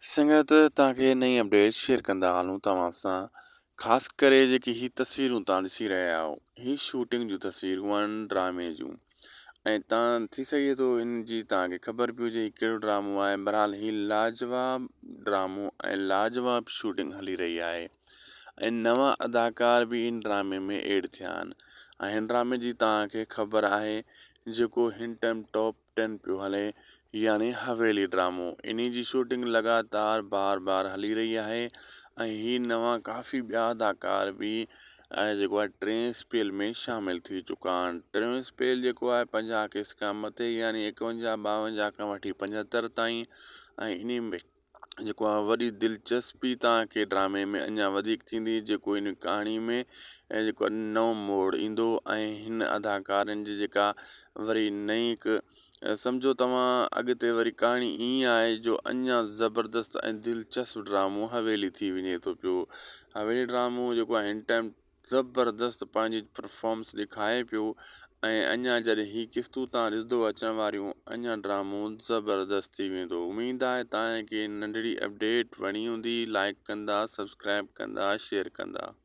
سنگت توهان کي نئين اپڊيٽ شيئر ڪندا هلون توهان سان خاص ڪري جيڪي هي تصويرون توهان ڏسي رهيا آهيو هي شوٽنگ جون تصويرون آهن ڊرامي جون ۽ تان ٿي سگهي ٿو هن جي توهان کي خبر پئي هجي هي ڪهڙو ڊرامو آهي بهرحال هي لاجواب ڊرامو ۽ لاجواب شوٽنگ هلي رهي آهي ۽ نوان اداڪار به هن ڊرامي ۾ ايڊ ٿيا آهن ۽ هن ڊرامي جي توهان کي خبر آهي جيڪو هن ٽائيم ٽاپ ٽين پيو هلي يعني حويلي ڊرامو انهي جي شوٽنگ لڳاتار بار بار هلي رهي آهي ۽ هي نوان ڪافي ٻيا اداڪار به جيڪو آهي ٽئين اسپيل ۾ شامل ٿي چڪا آهن ٽيون اسپيل جيڪو آهي 50 قسط کان مٿي يعني 51 52 کان وٺي 75 تائين ۽ انهي ۾ جيڪو آهي وڏي دلچسپي توهان کي ڊرامي ۾ اڃا وڌيڪ ٿيندي جيڪو ان ڪهاڻي ۾ ۽ جيڪو نئون موڙ ايندو ۽ هن اداڪارن جي جيڪا وري نئين هڪ سمجهو توهان اڳتي وري ڪهاڻي ائين آهي جو اڃا زبردست ۽ دلچسپ ڊرامو حويلي ٿي وڃي ٿو پيو حويلي ڊرامو جيڪو آهي هن ٽائيم زبردست پنهنجي پرفارمنس ڏيکاري پيو ۽ اڃا جڏهن هي قسطون تان ڏسندو اچڻ واريون اڃا ڊرامو زبردست ٿي ويندو اميد آهي تان کي ننڍڙي اپڊيٽ وڻي هوندي لائڪ ڪندا سبسڪرائب ڪندا شيئر ڪندا.